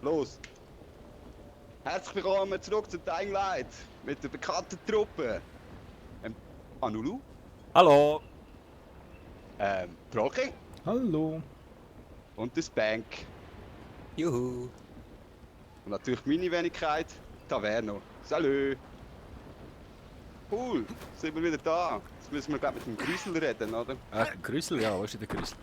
Los! Herzlich willkommen zurück zu Dying Light mit der bekannten Truppe. Anulu, Hallo! Trocken Hallo. und das Bank. Juhu! Und natürlich meine Wenigkeit, Taverno. Salü! Cool, sind wir wieder da. Jetzt müssen wir glaub, mit dem Grüssel reden, oder? Grüssel? Ja, wo ist denn der Grüssel?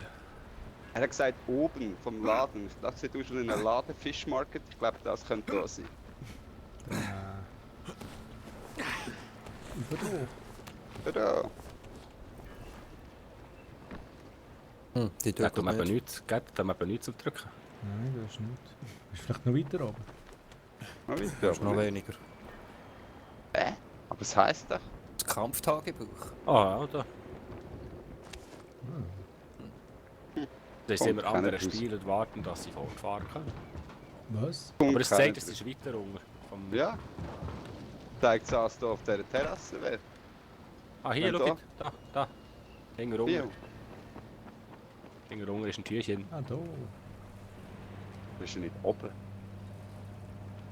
Er hat gesagt, oben vom Laden. Ich dachte, du bist schon in einem Laden, Fish Market. Ich glaube, das könnte da sein. Überall. Tada! Die Da tut tun wir eben nichts zum Drücken. Nein, das ist nicht. Ist vielleicht noch weiter oben. Mal Das weiter, ist noch aber, weniger. aber es heisst doch. Das Kampftagebuch. Ah, ja, da. Da sind wir Kommt andere keiner raus. Spieler und warten, dass sie fortfahren können. Was? Aber es zeigt, es ist weiter unten. Ja. Zeigt es an, hier auf dieser Terrasse wäre. Ah, hier, Wenn schau da. Da. Hinter Hier. unten. Hinter unten ist ein Türchen. Ah, da. Bist du nicht oben?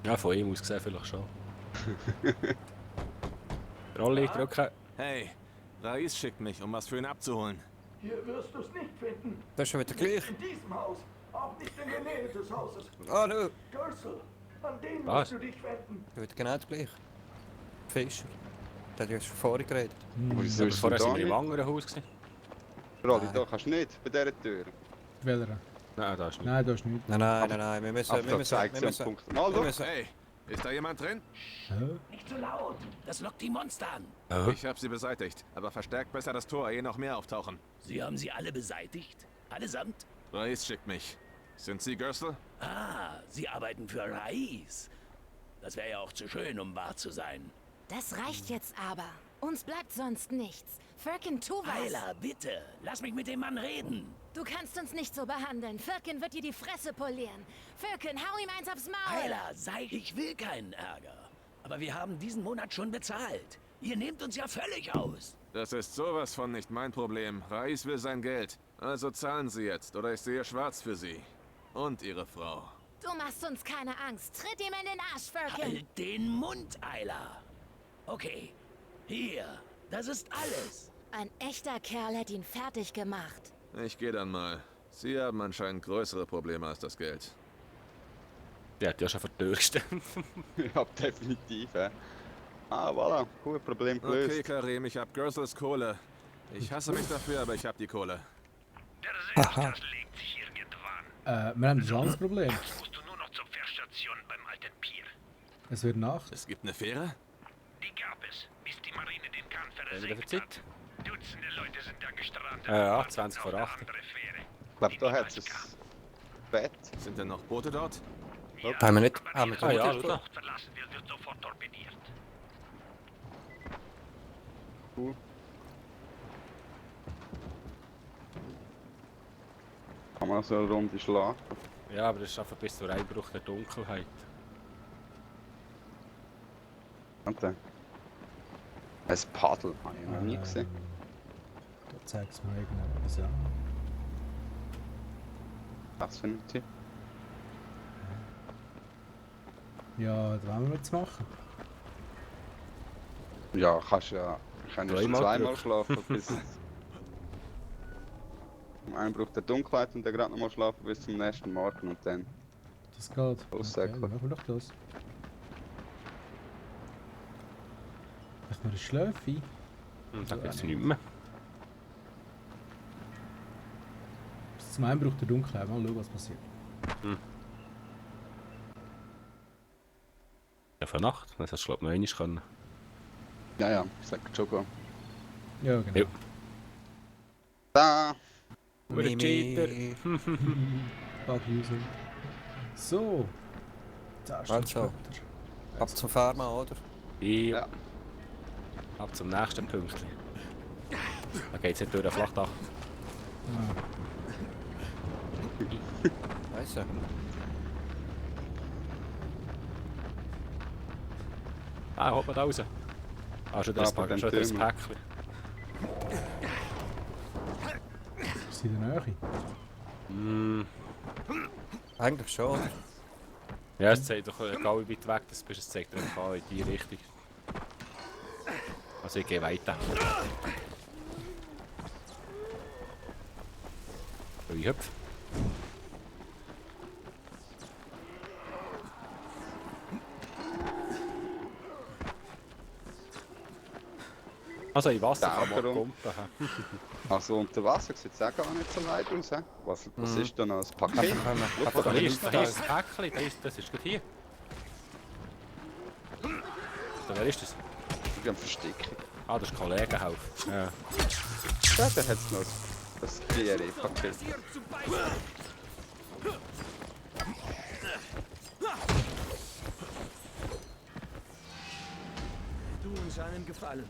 Ja, von ihm aus gesehen vielleicht schon. Rolli, drücken. Hey, Rais schickt mich, um was für ihn abzuholen. Hier wirst du es nicht finden. Das ist schon wieder gleich. In diesem Haus. Auch nicht in der Nähe des Hauses. Ah, du. Gürsel, an den Was? musst du dich wenden. Das wird genau das gleiche. Fischer. Der hat ja schon vorher geredet. Wieso Aber ist vorher denn sind da wir im nicht? anderen Haus gewesen. Rodi, da kannst du nicht, bei dieser Tür. Welcher? Nein, da ist nicht. Nein, da ist nichts. Nein. Wir müssen, Aber wir da müssen, zeigt wir es ja müssen, einen Punkt. Mal wir doch. müssen. Hey, ist da jemand drin? Hä? Nicht zu laut. Das lockt die Monster an. Ich habe sie beseitigt, aber verstärkt besser das Tor, ehe noch mehr auftauchen. Sie haben sie alle beseitigt? Allesamt? Rais schickt mich. Sind Sie Gürsel? Ah, Sie arbeiten für Rais. Das wäre ja auch zu schön, um wahr zu sein. Das reicht jetzt aber. Uns bleibt sonst nichts. Firkin, tu was. Ayla, bitte, lass mich mit dem Mann reden. Du kannst uns nicht so behandeln. Firkin wird dir die Fresse polieren. Firkin, hau ihm eins aufs Maul. Ayla, ich will keinen Ärger. Aber wir haben diesen Monat schon bezahlt. Ihr nehmt uns ja völlig aus. Das ist sowas von nicht mein Problem. Rais will sein Geld. Also zahlen Sie jetzt, oder ich sehe schwarz für Sie. Und Ihre Frau. Du machst uns keine Angst. Tritt ihm in den Arsch, Firkin. Halt den Mund, Ayla. Okay, hier, das ist alles. Ein echter Kerl hätte ihn fertig gemacht. Ich gehe dann mal. Sie haben anscheinend größere Probleme als das Geld. Der hat ja schon vor die Tür gestellt. Ja, definitiv. Ah, voilà. Cool, Problem gelöst. Okay, Karim, ich hab Gürsels Kohle. Ich hasse mich dafür, aber ich hab die Kohle. Der Selbstgas legt sich irgendwann. Wir haben ein anderes Problem. Jetzt musst du nur noch zur Fährstation beim alten Pier. Es wird Nacht. Es gibt eine Fähre? Die gab es, bis die Marine den Kahn Wieder versenkt verzickt. hat. Dutzende Leute sind da gestrandet. Ja, und 20 vor auf eine 8. andere Fähre. Ich glaube, da hat es ein Bett. Sind denn noch Boote dort? Ja, Haben wir nicht? aber Haben wir wer Ah, ja, die oder? Bucht verlassen will, wird sofort torpediert. Cool. Kann man so eine Runde schlafen? Ja, aber das ist einfach bis zur Einbruch der Dunkelheit. Und dann? Ein Paddel, habe ich noch nie gesehen. Da zeigt es mir irgendetwas an. Was für ein Typ? Ja, was wollen wir jetzt machen? Ja, kannst ja. Ich kann ja schon Dreimal zweimal Glück. schlafen bis. Zum einen braucht der Dunkelheit und dann gerade nochmal schlafen bis zum nächsten Morgen und dann. Das geht. Aussäckler. Dann machen wir doch das. Machen wir ein Schläfchen? Und dann gibt's nichts mehr. Bis zum einen braucht der Dunkelheit. Mal schauen, was passiert. Ja, für Nacht. Das hast du, glaube ich, noch einmal können. Ja, ja, sag schon go. Ja, genau. Ja. Da! Hure Cheater. Bug-User. So. Da ist Also. später. Ab zum Pharma, oder? Ja. Ja. Ab zum nächsten Pünktchen. Da geht's nicht durch den Flachdach. Weiss ja. Ah, hopp da raus. Ah, schon das, Aber dann schon das Türme. Päckchen. Ist in der Nähe? Eigentlich schon, oder? Ja, es zeigt doch, egal wie weit weg du bist, es zeigt dir einfach in die Richtung. Also ich gehe weiter. Ich hüpf. Also in Wasser kann man Taucherum. pumpen. hä? Also unter Wasser sieht es auch gar nicht so weit aus. Hä? Was ist da noch? Ein Paket? Da Luftballon? ist das Päckchen, das ist gerade hier. So, wer ist das? Ich bin am Verstecken. Ah, das ist Kollegenhaufen. Ja. Ja, da hat es noch das Bier-Paket. Du uns einen Gefallen.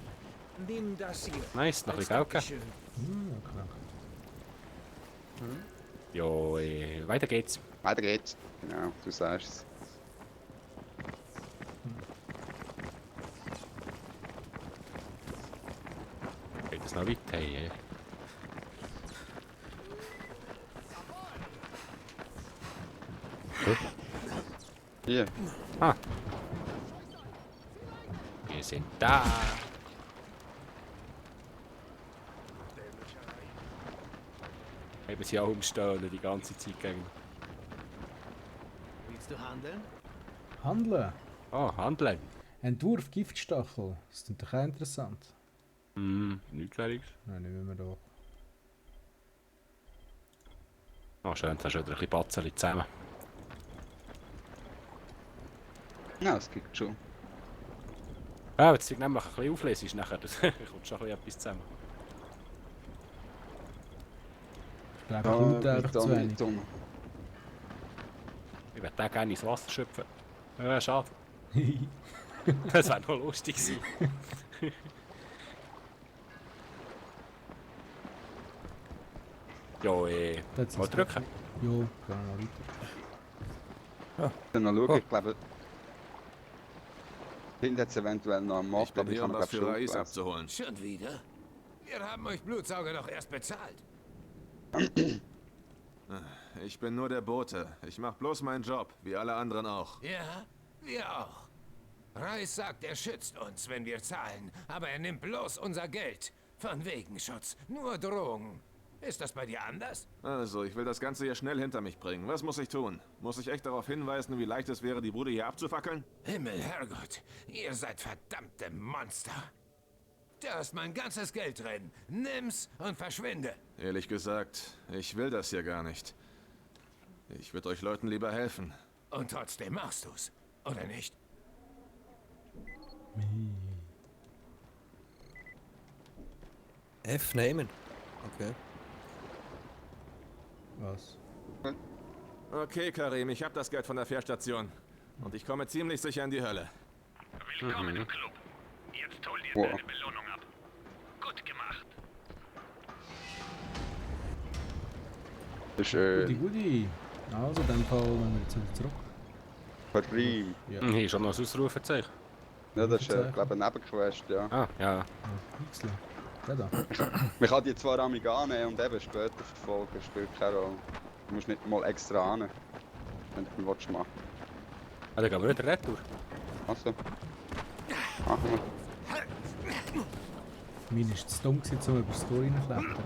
Nimm das hier. Nice, noch ein bisschen Geld gegeben. Hm, knack. Jo, weiter geht's. Weiter geht's. Genau, du sagst es. Geht das noch weiter? Hey. Hier. Ah. Wir sind da. Haben sie auch umstehen die ganze Zeit gegen. Willst du handeln? Handeln. Oh, handeln. Entwurf Giftstachel. Das klingt doch auch interessant. Nichts Schwieriges. Nein, nehmen wir da. Oh, schön, jetzt hast du wieder ein bisschen Batzeli zusammen. Ja, es gibt schon. Ja, wenn du es nämlich ein bisschen auflesest, nachher das kommt schon ein bisschen etwas zusammen. Ich glaube, ich loote einfach zu wenig. Ich würde den gerne ins Wasser schöpfen. Ja, schade. Das wäre noch lustig gewesen. Jo, Das mal ist drücken. Jo, gehen wir noch weiter. Dann noch schauen, ich glaube... Hinten hat es eventuell noch einen Mod, Ich bin aber ich hier, kann um mir was glaube für schon Reis gelesen. abzuholen. Schon wieder? Wir haben euch Blutsauger doch erst bezahlt. Ich bin nur der Bote. Ich mach bloß meinen Job, wie alle anderen auch. Ja, wir auch. Reis sagt, er schützt uns, wenn wir zahlen, aber er nimmt bloß unser Geld. Von wegen Schutz, nur Drohungen. Ist das bei dir anders? Also, ich will das Ganze hier schnell hinter mich bringen. Was muss ich tun? Muss ich echt darauf hinweisen, wie leicht es wäre, die Bude hier abzufackeln? Himmel, Herrgott, ihr seid verdammte Monster. Da ist mein ganzes Geld drin. Nimm's und verschwinde. Ehrlich gesagt, ich will das hier gar nicht. Ich würde euch Leuten lieber helfen. Und trotzdem machst du's, oder nicht? F nehmen. Okay. Was? Okay, Karim, ich habe das Geld von der Fährstation. Und ich komme ziemlich sicher in die Hölle. Willkommen im Club. Jetzt hol dir Wow. deine Belohnung ab. Gut gemacht. Schön. Gudi. Also, in dem Fall müssen wir jetzt wieder zurück. Karim. Ja. Hier ist schon noch ein Ausrufezeichen. Ja, das ist, Ausrufezeichen. glaube ich, eine Nebenquest, ja. Ah, ja. Xle. Der da. Man kann die zwar amig annehmen und eben später verfolgen, spielt keine Rolle. Du musst nicht mal extra annehmen, wenn du ihn willst machen. Ah, dann gehen wir wieder retour. Also. Machen wir. Meine war zu dumm, gewesen, um über das Tor reinzuklettern.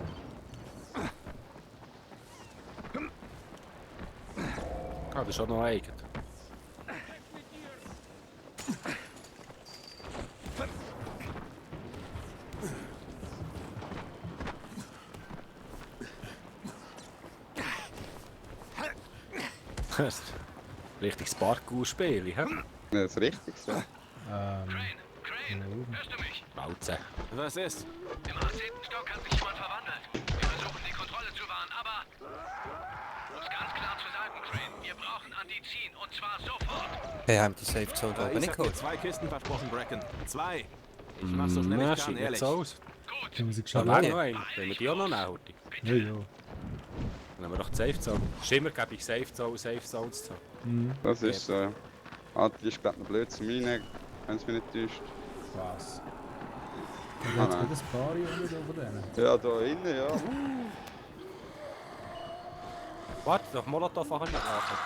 Ah, das ist auch noch eigen. Das ist richtiges Parkour-Spiel, hä? Ja, das ist richtig so. Crane, hörst du mich? Bauze. Was ist? Im 18. Stock hat sich jemand verwandelt. Wir versuchen die Kontrolle zu wahren, aber... Um es ganz klar zu sagen, Crane, wir brauchen Andizin und zwar sofort. Hey, haben die Safe Zone da oben Ich nicht hab dir geholt? 2 Kisten versprochen, Bracken. 2. Ich mach's so schnell Na, ich kann, sieht nicht ehrlich. so aus. Gut, Haben wir sie Da geschafft? wäre noch einen. Wollen wir die auch noch nehmen, Horti? Ja, ja. Dann haben wir doch die Safe Zone. Schimmer gebe ich Safe Zones zu. Das ist so. Ja. Ah, die ist glaube ich noch blöd zum Reinnehmen, wenn es mich nicht täuscht. Was? Da Ah, gibt es nein. wieder ein paar Jungs über denen. Ja, da innen, ja. Warte, doch Molotov machen wir nachher.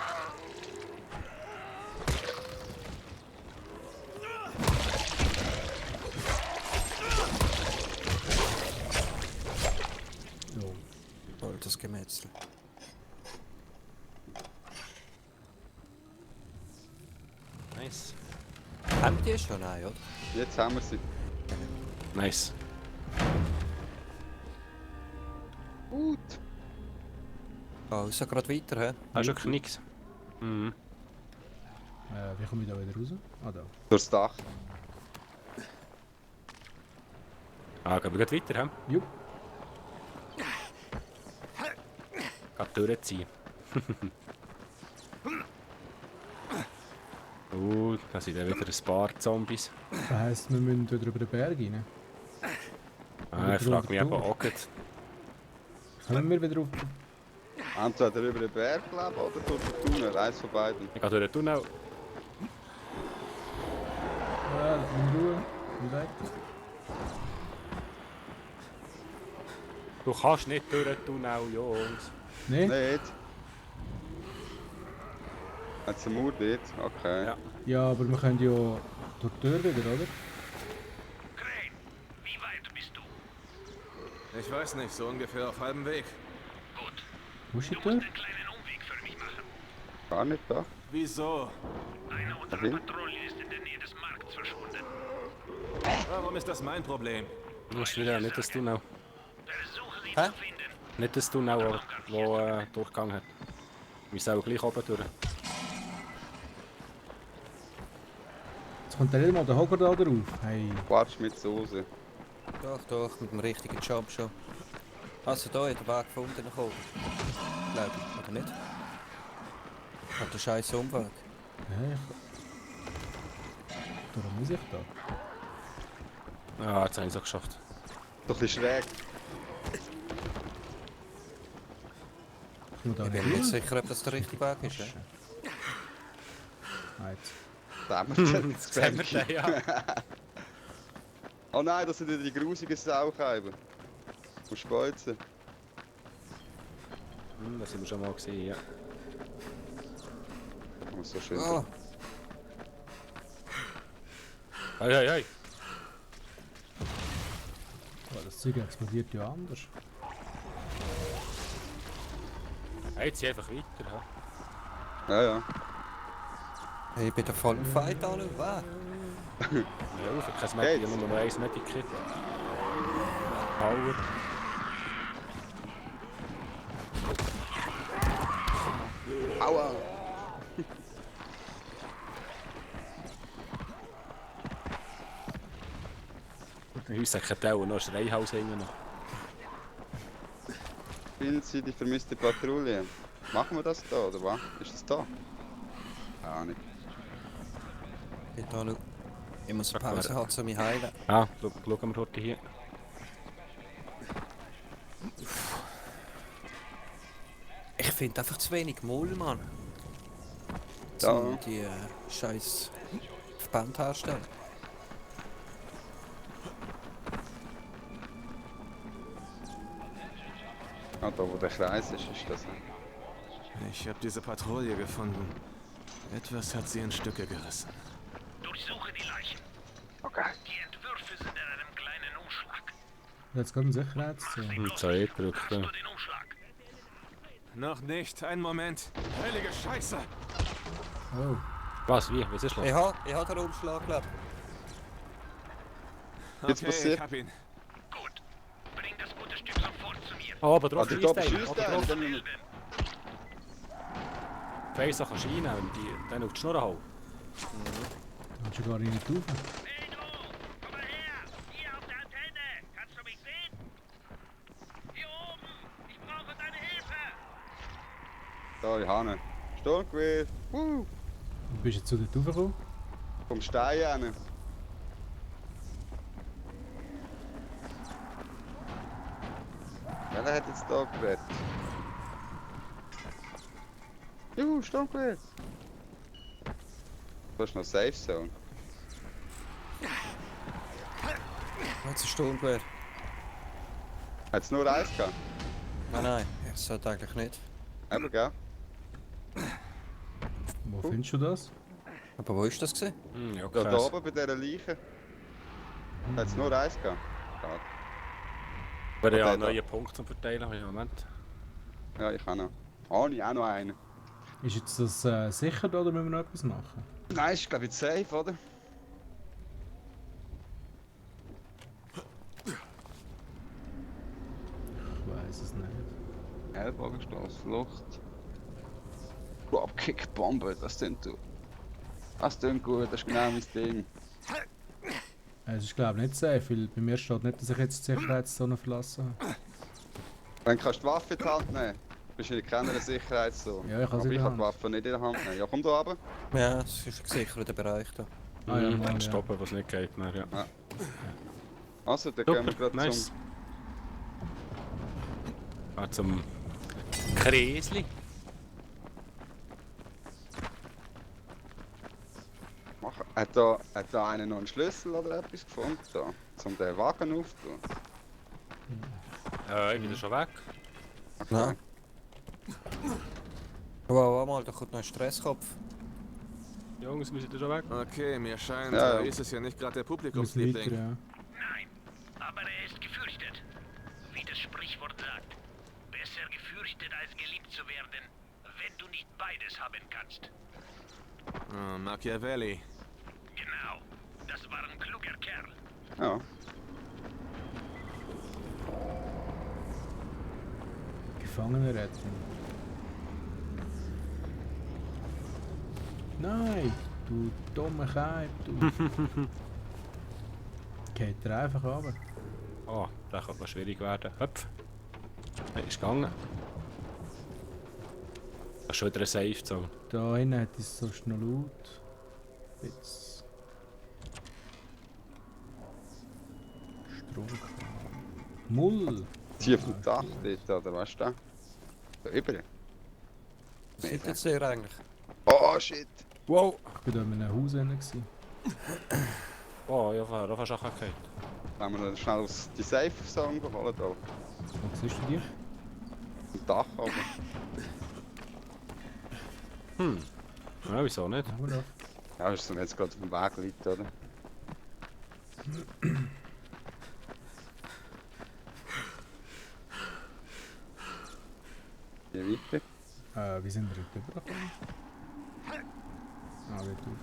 Rätsel. Nice. Haben die schon einen, oder? Jetzt haben wir sie. Nice. Gut. Oh, ist ja gerade weiter, hä? Hast du wirklich nichts? Mhm. Wie komme ich da wieder raus? Ah, da. Durchs Dach. Ah, gehen wir gleich weiter, hä? Jupp. Geht durchziehen. Da sind dann wieder ein paar Zombies. Das heisst, wir müssen wieder über den Berg rein. Ich frage mich eben auch gerade. Kommen wir wieder auf... Entweder über den Berg leben oder durch den Tunnel. Eins von beiden. Ich gehe durch den Tunnel. Ja, in Ruhe. Wie weit? Du kannst nicht durch den Tunnel, Jungs. Nee? Nicht. Hat es einen Mauer dort? Okay. Ja. Ja, aber wir können ja durch die Tür wieder, oder? Crane, wie weit bist du? Ich weiß nicht, so ungefähr auf halbem Weg. Gut. Wo ist die Du Tür? musst einen kleinen Umweg für mich machen. Gar nicht da. Wieso? Eine unserer Okay. Patrouillen ist in der Nähe des Markts verschwunden. Warum ist das mein Problem? Du musst wieder nicht das Tunnel. Versuche sie Hä? zu finden. Nicht das Tunnel, wo Durchgang hat. Wir sollen gleich oben durch. Jetzt kommt der nicht mal der Hocker da drauf. Hey. Quatsch mit Soße. Doch, mit dem richtigen Job schon. Hast du da den Weg gefunden? Glaube ich, oder nicht? Hat der scheiß Umweg. Hä? Darum muss ich da. Ja, jetzt habe ich es auch geschafft. Doch ein bisschen schräg. Kommen wir da Ich nicht bin mir nicht rein? sicher, ob das der richtige Weg ist. Ja? Ah, jetzt. Da haben wir das Sehen wir den, ja. Oh nein, das sind wieder die grusigen Saucheiben. Und Spolzen. Das haben wir schon mal gesehen, ja. Oh, so schön. Oh, Hey, hey, hey. Oh, das Zeug explodiert ja anders. Hey, jetzt einfach weiter, ha? Ja, ja. ich bin da voll im Fight an. Wow. Ja, auf, kein Medic, Geht's? nur noch eins Medikit. Power. Aua! Bei uns sagt der noch ein Schreihaus hinten noch. Finden Sie die vermisste Patrouille? Machen wir das da, oder was? Ist das da? Keine Ahnung. Ich, da, schau. Ich muss eine Pause haben, um mich heilen. Ah, schauen wir heute hier. Ich finde einfach zu wenig Mull, Mann. Ja. Um die scheiß Verband herstellen. Ah, da wo der Kreis ist das. Ich habe diese Patrouille gefunden. Etwas hat sie in Stücke gerissen. Durchsuche die Leichen. Okay. Die Entwürfe sind in einem kleinen Umschlag. Jetzt gerade ein Sicherheitszone. Und so gedrückt, Hast ja. du den Umschlag? Noch nicht, einen Moment. Heilige Scheiße! Oh. Was, wie? Was ist los? Ich hab den Umschlag, glaub. Jetzt Okay, passiert- ich hab ihn. Gut. Bring das gute Stück sofort zu mir. Oh, aber drauf Warte, schießt da einer. schießt Oben einer. drauf. Dann müssen wir- Zwei Sachen Schienen und die dann auf die Schnur hauen. Kannst du gar nicht rauf. Hey du! Komm mal her! Hier auf der Antenne! Kannst du mich sehen? Hier oben! Ich brauche deine Hilfe! Da, ich habe ihn. Sturmgewehr. Du bist jetzt zu dort raufgekommen? Vom Stein hin. Wer hat jetzt da geredet? Juhu, Sturmgewehr. Du hast noch Safe Zone. Jetzt ein Sturmgewehr. Hat es nur eins gehabt? Nein, das sollte eigentlich nicht. Eben, gell? Wo findest du das? Aber wo ist das gewesen? Ja, Da krass. oben bei dieser Leiche. Hat es nur eins gehabt? Schade. Aber ja, Okay, einen neuen Punkt zum Verteilen habe ich im Moment. Ja, ich auch noch. Oh, ich auch noch einen. Ist jetzt das sicher oder müssen wir noch etwas machen? Nein, ist glaube ich safe, oder? Ich weiß es nicht. Ellbogenstoß, Flucht. Dropkick, Bombe, das klingt gut. Das klingt gut, das ist genau mein Ding. Es ist glaube ich nicht safe, weil bei mir steht nicht, dass ich jetzt die Sicherheitszone verlassen habe. Dann kannst du die Waffe in die Hand nehmen. Du bist in keiner Sicherheitszone. Ja, ich habe sie Aber in ich der kann die Hand. Waffe nicht in der Hand nehmen. Ja, komm da runter. Ja, es ist ein gesicherter Bereich da. Ah ja, Dann ja. stoppen, was nicht geht. Dann, ja. Also, dann Super, gehen wir gerade nice. zum... Zum Kräsli. Machen. Hat da einer noch einen Schlüssel oder etwas gefunden? Da, um den Wagen aufzutun? Ich bin schon weg. Nein. Wow, mal, da kommt noch ein Stresskopf. Jungs, wir sind schon weg. Okay, mir scheint, Ja. Reis ist ja nicht gerade der Muss weiter, Publikumsliebling. ja. Nein, aber er ist gefürchtet. Wie das Sprichwort sagt. Besser gefürchtet als geliebt zu werden, wenn du nicht beides haben kannst. Ah, Machiavelli. Genau, das war ein kluger Kerl. Ja. Gefangene retten. Nein, du dumme Keib, du. Geht er einfach runter. Oh, das könnte noch schwierig werden. Hüpf. Nein, ist gegangen. Das ist schon wieder ein Safe Zone. Da hinten hat es so schnell laut. Jetzt. Strom. Mull! Tief auf dem Dach dort, oder weißt du? Da über. Was seid jetzt ihr eigentlich? Oh shit! Wow! Ich bin da in einem Haus drin. gewesen. Oh, ja, da fast auch gekriegt. Wenn wir noch schnell die Safe Zone holen, da. Wo siehst du dich? Am Dach oben. Ja, wieso nicht? Haben wir da? Ja, ist so jetzt gerade auf dem Weg liegt, oder? Wie weiter? Wie sind wir dort rübergekommen? Ah, wird rauf.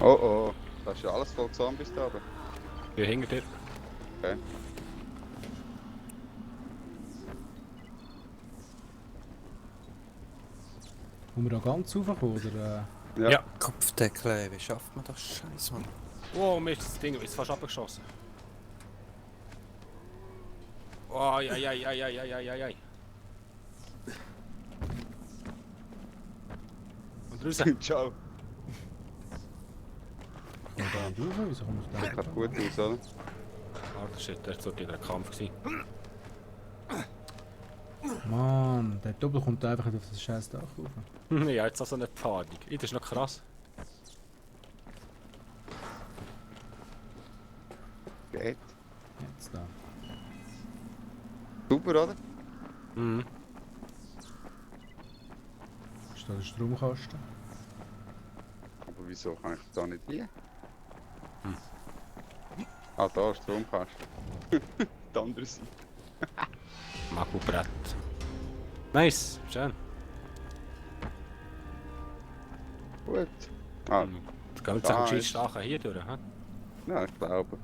Oh oh, das ist ja alles voll Zombies da oben. Ja, hinter dir. Okay. Wollen wir da ganz raufkommen, oder? Ja. Ja. Kopfdeckel, wie schafft man das? Scheiße, Mann. Wow, mir ist das Ding ist fast abgeschossen. Oh, ja, ja, ja, ja, ja, ja, ja, ja. Und raus. Ciao. Kommen wir da nicht rauf? Wieso komme ich da Sieht nicht grad gut aus, oder? Ah, shit, das war wieder ein Kampf gewesen. Mann, der Doppel kommt einfach nicht auf das scheiß Dach rauf. Ja, jetzt auch so eine Panik. Das ist noch krass. Geht. Jetzt da. Super, oder? Mhm. Ist da der Stromkasten? Aber wieso kann ich da nicht hin? Ah, da ist Stromkasten. Die andere Seite. Magu-Brett. Nice, schön. Gut. Ah, Jetzt gehen wir Da zusammen ist- Stachen hier durch, hä? ja, ich glaube.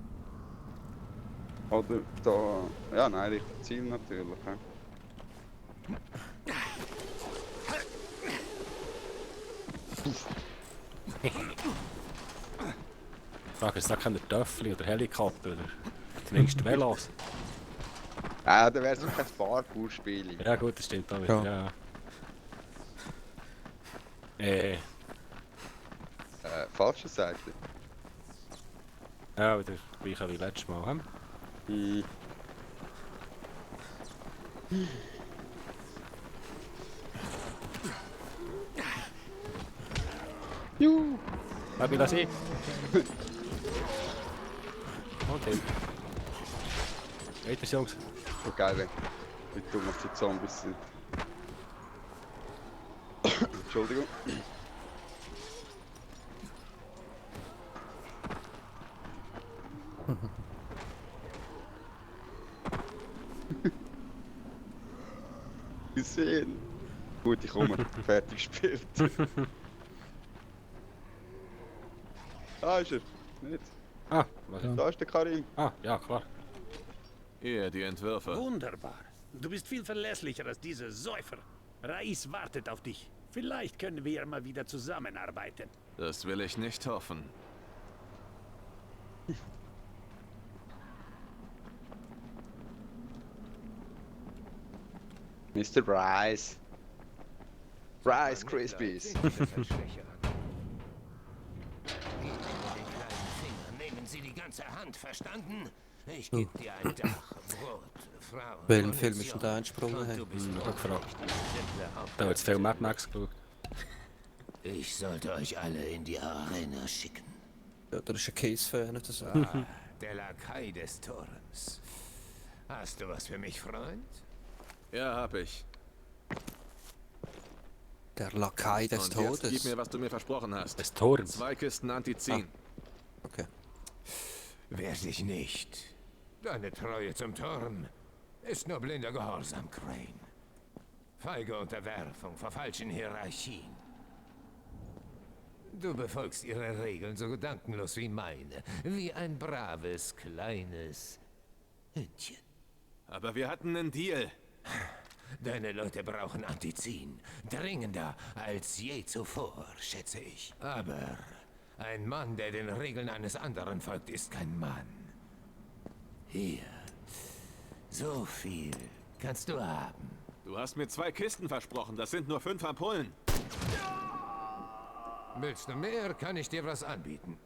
Oder da. Ja, nein, Richtung Ziel natürlich. Ja. Die Frage ist, da kein Töffel oder Helikopter oder zumindest Velos. Da wäre es kein Parkour-Spiel. Ja gut, das stimmt auch wieder. Ja. Ja. Falsche Seite. Ja, wieder gleiche wie letztes Mal. Hm? Hm. Juhu. Lass mich das sehen. Okay. Weiter, Jungs. So geil, wie dumm die Zombies sind. Entschuldigung. Gesehen. Gut, ich komme. Fertig gespielt. Da ist er. Nicht. Ah, was? Ja. Da ist der Karim. Ah, ja, klar. Hier, die Entwürfe. Wunderbar. Du bist viel verlässlicher als diese Säufer. Rais wartet auf dich. Vielleicht können wir ja mal wieder zusammenarbeiten. Das will ich nicht hoffen. Mr. Rice. Rice Krispies. Nehmen Sie die ganze Hand, verstanden? Ich gebe dir ein Dach, Brot, Frauen. Welchen Film ist denn da entsprungen? Hey? Du bist Ich hab gefragt. simple Da hat jetzt viel Mad Max geschaut. Ich sollte euch alle in die Arena schicken. Ja, da ist ein Case-Fan oder so. Ah, der Lakai des Turms. Hast du was für mich, Freund? Ja, hab ich. Der Lakai des Und jetzt gib Todes. mir, was du mir versprochen hast. Des Turms. 2 Kisten Antizin. Okay. Werde ich nicht. Deine Treue zum Turm ist nur blinder Gehorsam, Crane. Feige Unterwerfung vor falschen Hierarchien. Du befolgst ihre Regeln so gedankenlos wie meine. Wie ein braves, kleines Hündchen. Aber wir hatten einen Deal. Deine Leute brauchen Antizin. Dringender als je zuvor, schätze ich. Aber ein Mann, der den Regeln eines anderen folgt, ist kein Mann. Hier. So viel kannst du haben. Du hast mir 2 Kisten versprochen. Das sind nur 5 Ampullen. Willst du mehr, kann ich dir was anbieten.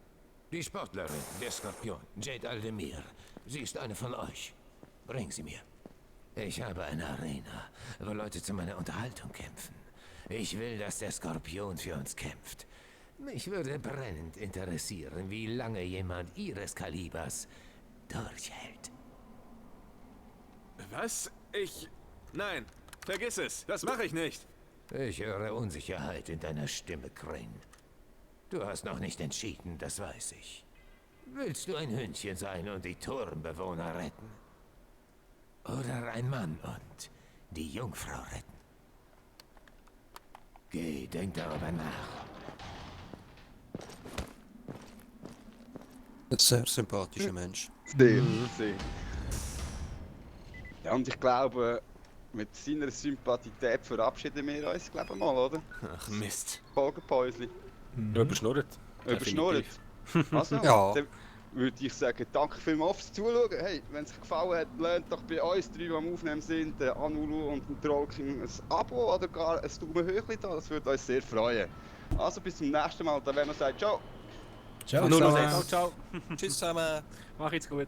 Die Sportlerin, der Skorpion, Jade Aldemir. Sie ist eine von euch. Bring sie mir. Ich habe eine Arena, wo Leute zu meiner Unterhaltung kämpfen. Ich will, dass der Skorpion für uns kämpft. Mich würde brennend interessieren, wie lange jemand ihres Kalibers durchhält. Was? Nein, vergiss es. Das mache ich nicht. Ich höre Unsicherheit in deiner Stimme, Crane. Du hast noch nicht entschieden, das weiß ich. Willst du ein Hündchen sein und die Turmbewohner retten? Oder ein Mann und die Jungfrau retten? Geh, denk darüber nach. Ein sehr sympathischer Mensch. Sehr. Ja, und ich glaube, mit seiner Sympathität verabschieden wir uns, glaube ich mal, oder? Ach Mist. Folgenpäusli. Überschnurrt. Überschnurrt. Also, Ja. dann würde ich sagen, danke vielmals fürs Zuschauen. Hey, wenn es euch gefallen hat, lernt doch bei uns 3, die am Aufnehmen sind, den Anulu und den Trollking ein Abo oder gar ein Daumen hoch da. Das würde uns sehr freuen. Also bis zum nächsten Mal. Dann werden wir sagen, ciao. Ciao Nur noch zusammen. ciao, ciao. Tschüss zusammen. Mach jetzt gut.